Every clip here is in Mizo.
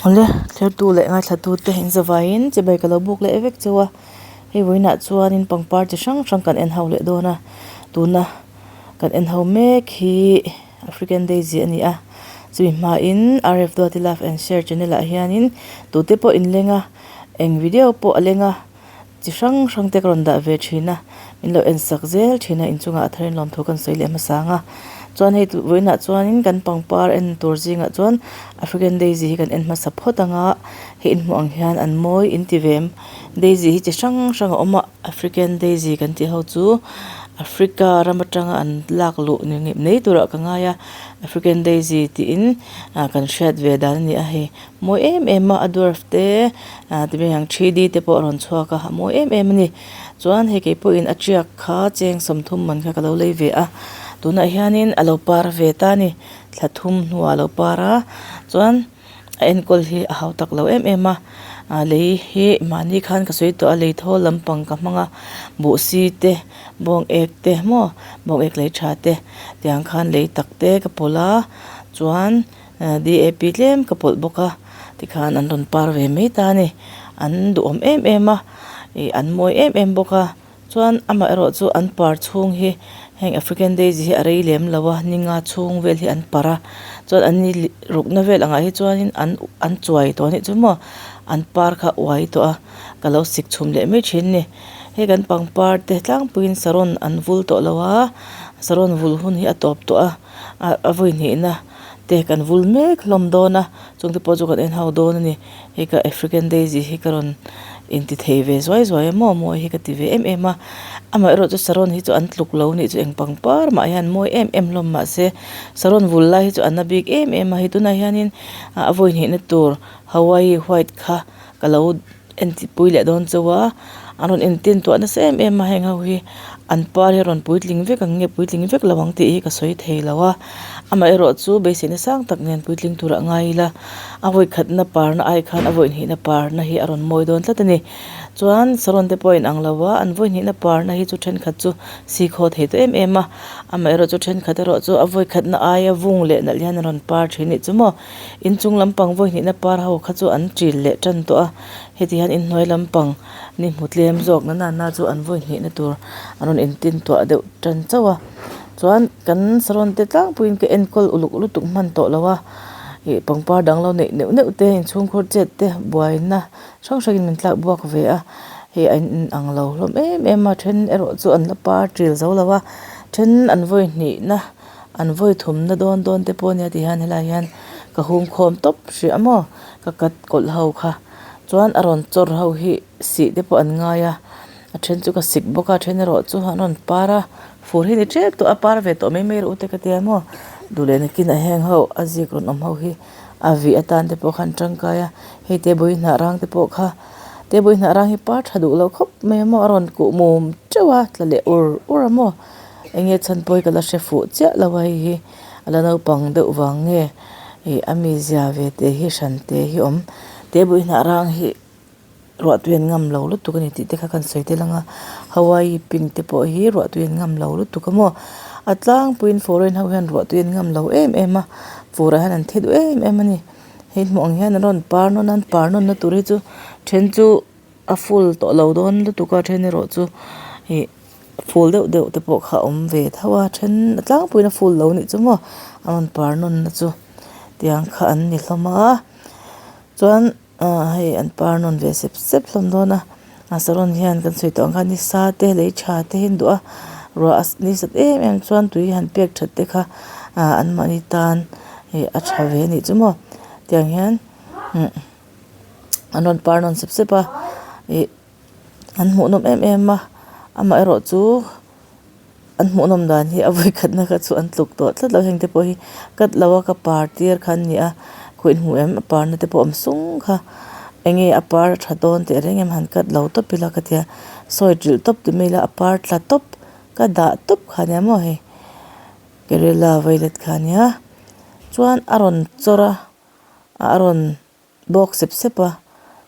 Awle thlertu leh ngaithla te in zavaiin chibai ka lo buk leh vek cheu a hei vawiinah chuanin pangpar chi hrang hrang kan en ho leh dawn a tuna kan en ho mek hi African daisy a ni a chumi hmain R F Duati love and share channel ah hianin tute pawh inleng a eng video pawh a leng a. Chi hrang hrang te ka rawn dah ve thin a, min lo en sak zel thin a, inchungah a tharin lawmthu kan sawi leh hmasa ang a. Chuan hei vawiinah chuanin kan pangpar en tur zingah chuan African daisy hi kan en hmasa phawt ang a, hei inhmuh ang hian an mawi in ti ve em. Daisy hi chi hrang hrang a awm a, African daisy kan tih ho chu Africa ram atanga an lak luh ni ngei mai turah ka ngai a, African daisy tiin kan hriat ve dan a ni a hei. Mawi em em a a dwarf te ah ti mai ang 3D te pawh a rawn chhuak a a mawi em em a ni chuan hei kei pawhin a tiak kha cheng sawmthum man kha ka lo lei ve a tunah hianin a lo par ve ta a ni thla thum hnuah a lo par a chuan a enkawl hi a hau tak lo em em a ah lei hi mahni khan ka sawi tawh a lei thawl lampang ka hmang a buh si te bawng ek te maw bawng ek lei tha te tiang khan lei tak te ka pawlh a chuan. D_a_p tlem ka pawlh bawk a tikhan an rawn par ve mai ta a ni an duhawm em em a ih an mawi em em bawk a chuan amaherawh chu an par chhung hi heng African daisy hi a rei lem lo a ni nga chhung vel hi an par a chuan an ni rukna vel angah hi chuanin an an chuai tawh a nih chu maw an par kha uai tawh a ka lo sik chhum leh mai thin a ni hei kan pangpar te tlangpuiin saron an vul tawh lo a saron vul hun hi a tawp tawh a a vawi hnihna. te kan vul mek hlawm dawn a chung te pawh chu kan en ho dawn a ni hei ka African daisy hi ka rawn inti thei ve zuai zuai a maw mawi hi ka ti ve em em a amaherawh chu saron hi chu an tluk lo nih chu eng pangpar mah hian mawi em em hlawm mahse saron vul lai hi chu a na bik em em a hei tunah hianin a vawi hnihna tur Hawaii white kha ka lo Entipui leh dawn chauh a, an rawn entin tuah nasa em em a heng ho hi an par hi a rawn puitling vek ang nge puitling vek lo ang tih hi ka sawi thei lo a, amaherawh chu beiseina sang tak nen puitling tur a ngai ila a vawi khatna parna ai khan a vawi hnihna parna hi a rawn mawi dawn tlat a ni. Chuan saron te pawh a inang lo a, an vawi hnihna parna hi chu thenkhat chu sikhaw thei tawh em em a, amaherawh chu thenkhat erawh chu a vawi khatna aia vung leh nalh hian a rawn par thin anih chu maw. Inchung lampang vawi hnihna par ho kha chu an ṭil leh ṭan tawh a, heti hian inhnuai lampang ni hmu tlem zawk na na na chu an vawi hnihna tur an rawn intin tuah deuh ṭan chauh a. Chuan kan saron te tlangpuiin ka enkawl uluk lutuk hman tawh lo a, ih pangpar dang lo neih neuh neuh te inchhungkhur chet te buaina hrang hrangin min tlak buak ve a, hei a in ang lo hlawm em em a, ṭhen erawh chu an la par ṭil zo lo a, ṭhen an vawi hnihna. An vawi thumna dawn dawn te pawh a nia ti hian helaiah hian ka hung khawm tawp hrih a maw ka cut kawlh ho kha chuan a rawn chawr ho hi sih te pawh an ngai a a then chu ka sik bawk a a then erawh chu an rawn par a fur hi ni tep tawh a par ve tawh mai mai rawh u te ka tia maw duh leh nakin ah heng ho a zik rawn awm ho hi a vih atan te pawh khan tangkai a hei tebawih hnah rang te pawh kha tebawih hnah rang hi par tha duh lo khawp mai a maw a rawn kuh mum teuh a tla leh ur ur a maw. Enge chhan pawh hi ka la hre fuh chiah lo a hei hi a la naupang deuh vang nge ih a mizia ve te hi hran te hi awm te bawih hnah rang hi ruah tui an ngam lo lutuk a ni tih te kha kan sawi tel ang a Hawaii pink te pawh hi ruah tui an ngam lo lutuk a maw a tlangpuiin foreign ho hian ruah tui an ngam lo em em a fur ah hian an thi duh em em a ni hei hmuh ang hian an rawn par nawn a an par nawn na tur hi chu then chu a full tawh lo dawn lutuk a then erawh chu ih. Ful deuh deuh te pawh kha a awm ve tho a then a tlangpuiin a ful lo nih chu maw a rawn par nawn na chu tiang kha an ni hlawm a chuan ah hei an par nawn ve sep sep hlawm dawn a a saron hian kan sawi tawh ang khan nisa te lei tha te hi an duh a ruah a ni sat em em chuan tui han pek that te kha ah an mahni tan ih a tha ve a nih chu maw tiang hian an rawn par nawn sep sep a ih. An hmuhnawm em em a amaherawh chu an hmuhnawm dan hi a vawikhatna kha chu an tluk tawh tlat lo heng te pawh hi cut lo a ka par tir kha an ni a khaw inhmuh em a parna te pawh a awm sung kha eng nge a par a tha dawn teh reng em han cut lo tawp ila ka tia sawi trilh tawp ti mai ila a par tla tawp ka dah tawp kha ania maw hei kerela violet kha ania chuan a rawn chawr a a rawn. Bawk sep sep a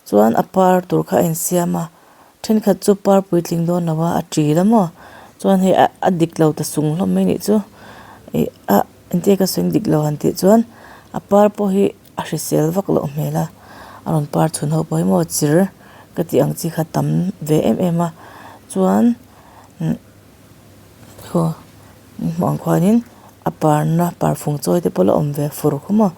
chuan a par tur kha a insiam a thenkhat chu par puitling dawn lo a a ṭil a maw chuan hei a a dik lo ta sung hlawm mai nih chu ih a engtin nge ka sawi dik lo han tih chuan a par pawh hi a hrisel vak loh hmel a. A rawn par chhun ho pawh hi maw chir ka tih ang chi kha tam ve em em a chuan umm khaw hmuh ang khuanin a parna parfung chawi te pawh la awm ve fur khaw maw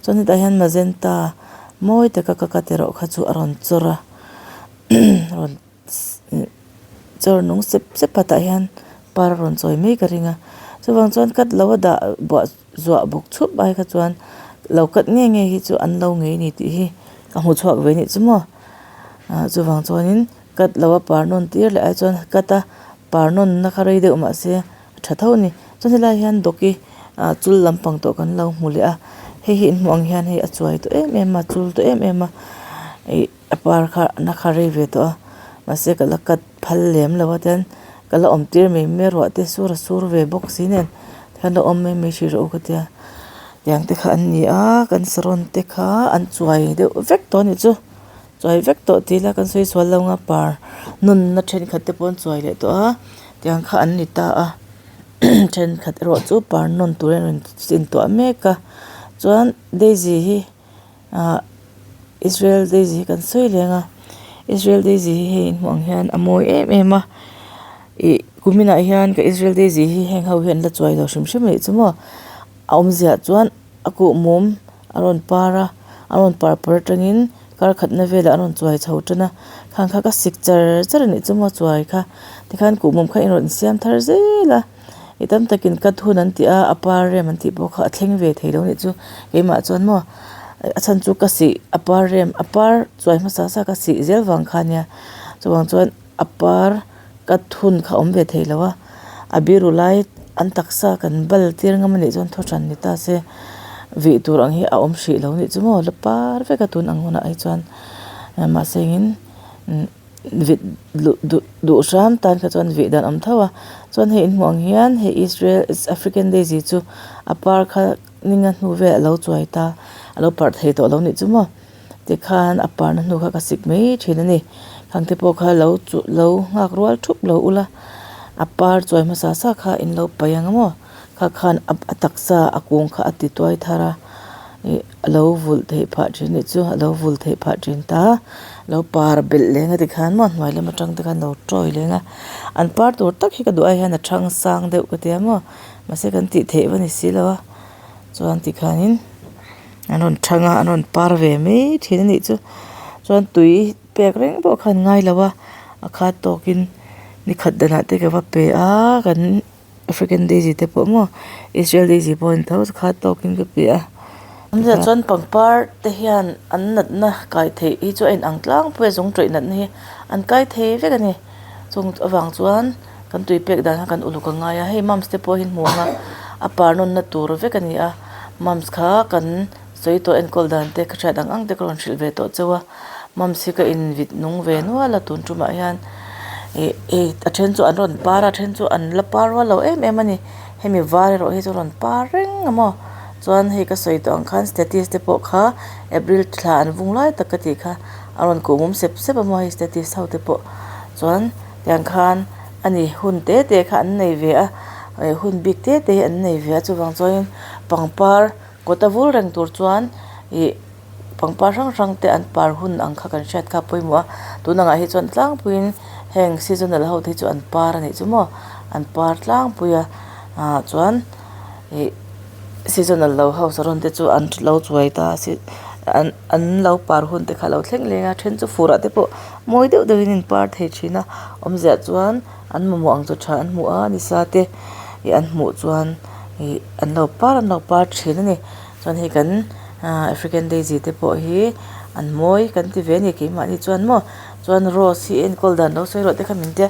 chuan hetah hian magenta mawi taka ka cut erawh kha chu a rawn chawr a rawn chawr nung sep sep a tah hian par a rawn chawi mai ka ring a chuvang chuan cut lo a dah buah zuah bawk chhup ai kha chuan lo cut ngei ngei hi chu an lo ngei a ni tih hi ka hmu chhuak ve anih chu maw ah chuvang chuanin cut lo a par nawn tir leh ai chuan cut a par nawn na kha rei deuh mahse a tha tho a ni chuan helai hian dawki ah chul lampang tawh kan lo hmu leh a hei hi inhmuh ang hian hei a chuai tawh em em a chul tawh em em a ih a par kha na kha rei ve tawh a mahse ka la cut phal lem lo a tian ka la awm tir mai mai a ruah te sur a sur ve bawk si nen tikhan la awm mai mai hrih rawh u ka tia tiang te kha an ni a kan saron te kha an chuai deuh vek tawh a nih chu chuai vek tawh tih ila kan sawi sual lo ang a par nunna thenkhat te pawh an chuai leh tawh a tiang kha an ni ta a thenkhat erawh chu par nawn tur in a rawn intuah mek a chuan daisy hi. Ahh Israel daisy hi kan sawi leng a Israel daisy hi hei in hmuh ang hian a mawi em em a ih kuminah hian ka Israel daisy hi heng ho hian an la chuai lo hrim hrim anih chu maw a awmziah chuan a kuh mum a rawn par a a rawn par par atangin kar khatna velah a rawn chuai chho tan a khang kha ka sik char char anih chu maw chuai kha tikhan kuh mum kha in rawn siam thar zel a. I tam takin cut hun an tih a a par rem an tih pawh kha a thleng ve thei lo anih chu keimah chuan maw a chhan chu ka sih a par rem a par chuai hmasa sa ka sih zel vang kha ania chuvang chuan a par cut hun kha a awm ve thei lo a a biru lai an taksa kan bal tir ngam anih chuan thaw hran ni ta se vih tur ang hi a awm hrih lo anih chu maw la par vek a tun ang hunah hi chuan mahse engin. Vit luh duh duh hram tan kha chuan vih dan awm tho a chuan hei inhmuh ang hian hei Israel African daisy chu a par kha ninga hnu vel alo chuai ta alo parh thei tawh lo nih chu maw tikhan a parna hnu kha ka sik mai thin a ni khang te pawh kha lo chuh lo nghak rual thup lo ula a par chuai hmasa sa kha in lo paih ang maw kha khan a taksa a kung kha a ti tuai thar a ih a lo vulh theih phah thin nih chu a lo vul theih phah thin ta lo par belh leng a tikhan maw hnuai lam atang te khan lo tawi leng a an par tur tak hi ka duh ai hian a thang sang deuh ka tia maw mahse kan tih theih va ni si lo a chuan tikhanin an rawn thang a an rawn par ve mai thin a nih chu chuan tui pek reng pawh khan ngai lo a a khat tawkin ni khat danah te ka va pe a kan. African daisy te pawh maw Israel daisy pawh a ni tho kha tawkin ka ti a tunah chuan pangpar te hian an natna kai theih hi chu a inang tlangpui a zung tawih natna hi an kai thei vek a ni chung avang chuan kan tui pek dan kha kan uluk a ngai a hei mums te pawh hi hmu ang a a par nawnna tur vek a ni a mums kha kan sawi tawh enkawl dan te ka hriat ang ang te ka rawn hrilh ve tawh chauh a mums hi ka invit nung ve nual a tun tumah hian ih hei a then chu an rawn par a a then chu an la par rual lo em em a ni hemi var erawh hi chu a rawn par reng a maw chuan hei ka sawi tawh ang khan status te pawh kha april thla an vung lai tak ka tih kha a rawn kuh mum sep sep a maw hei status ho te pawh chuan tiang khan a ni hun te te kha an nei ve a ih hun bik te te hi an nei ve a chuvang chuanin pangpar. Kawt a vul reng tur chuan ih pangpar hrang hrang te an par hun ang kha kan hriat kha a pawimawh a tun angah hi chuan tlangpuiin heng seasonal ho te hi chu an par a nih chu maw an par tlangpui a ah chuan ih seasonal lo ho saron te chu an lo chuai ta a an an lo par hun te kha a lo thleng leng a then chu fur ah te pawh mawi deuh deuh in an par thei thin a awmzia chuan an mamawh ang chaw tha an hmuh a nisa te ih an hmuh chuan ih an lo par an lo par thin a ni chuan hei kan ahh african daisy te pawh hi an mawi kan ti ve a ni keimahni chuan maw chuan rose hi enkawl dan lo sawi rawh te kha min tia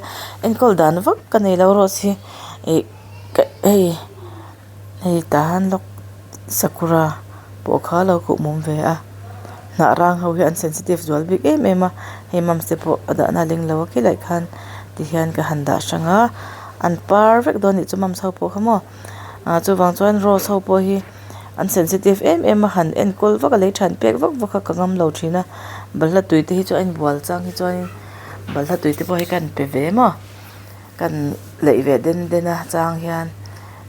enkawl dan vak ka nei lo rose hi ih ka hei. Hei tah hian lawk sakura pawh kha lo khuh mum ve a hnah rang ho hi an sensitive zual bik em em a hei mums te pawh a dahna a leng lo a khilaiah khan tihian ka han dah hrang a an par vek dawn anih chu mums ho pawh kha maw ah chuvang chuan rose ho pawh hi an sensitive em em a han enkawl vak a lei than pek vak vak kha ka ngam lo thin a balhla tui te hi chu a inbual chang hi chuanin balhla tui te pawh hi ka han pe ve maw. Kan leih ve den den a chang hian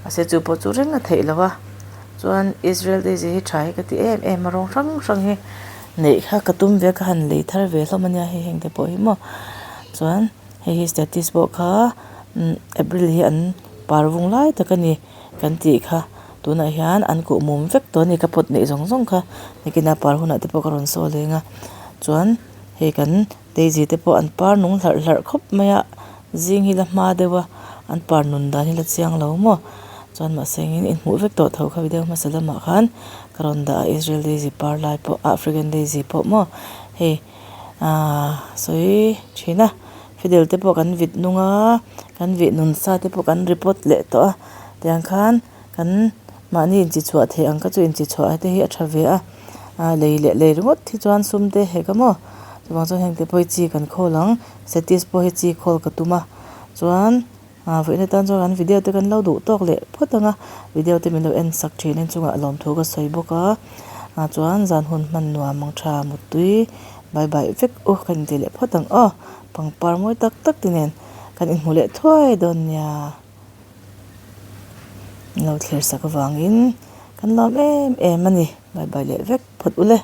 mahse chu pawh chu reng a theih loh a chuan Israel daisy hi tha hi ka ti em em a rawng hrang hrang hi. Neih kha ka tum ve a ka han lei thar ve hlawm a nia hei heng te pawh hi maw chuan hei hi status pawh kha umm april hi an par vung lai tak a ni kan tih kha tunah hian an kuh mum vek tawh a ni ka pot neih zawng zawng kha nakinah par hunah te pawh ka rawn saw leng a chuan hei kan daisy te pawh an par nung hlarh hlarh khawp mai a zing hi la hma deuh a an par nun dan hi la chiang lo maw chuan mahse engin inhmuh vek tawh tho kha video hmasa lamah khan. Ka rawn dah a Israel daisy par lai pawh African daisy pawh maw hei ahh sawi thin a fidel te pawh kan vit nung a kan vih nun sa te pawh kan report leh tawh a tiang khan kan mahni inchi chhuah theih ang kha chu inchi chhuah te hi a tha ve a ah lei leh lei ringawt hi chuan sum te hek a maw chuvang chuan heng te pawh hi chi kan khawl ang status pawh hi chi khawl ka tum a chuan. Ah vawiin atan chuan kan video te kan lo duh tawk leh phawt ang a video te min lo en sak thin in chungah lawmthu ka sawi bawk a ah chuan zan hun hman nuam ang tha muttui bye bye vek u ka inti leh phawt ang aw pangpar mawi tak tak te nen kan inhmu leh thuai dawn nia min lo thlir sak avangin kan lawm em em a ni bye bye leh vek phawt u le.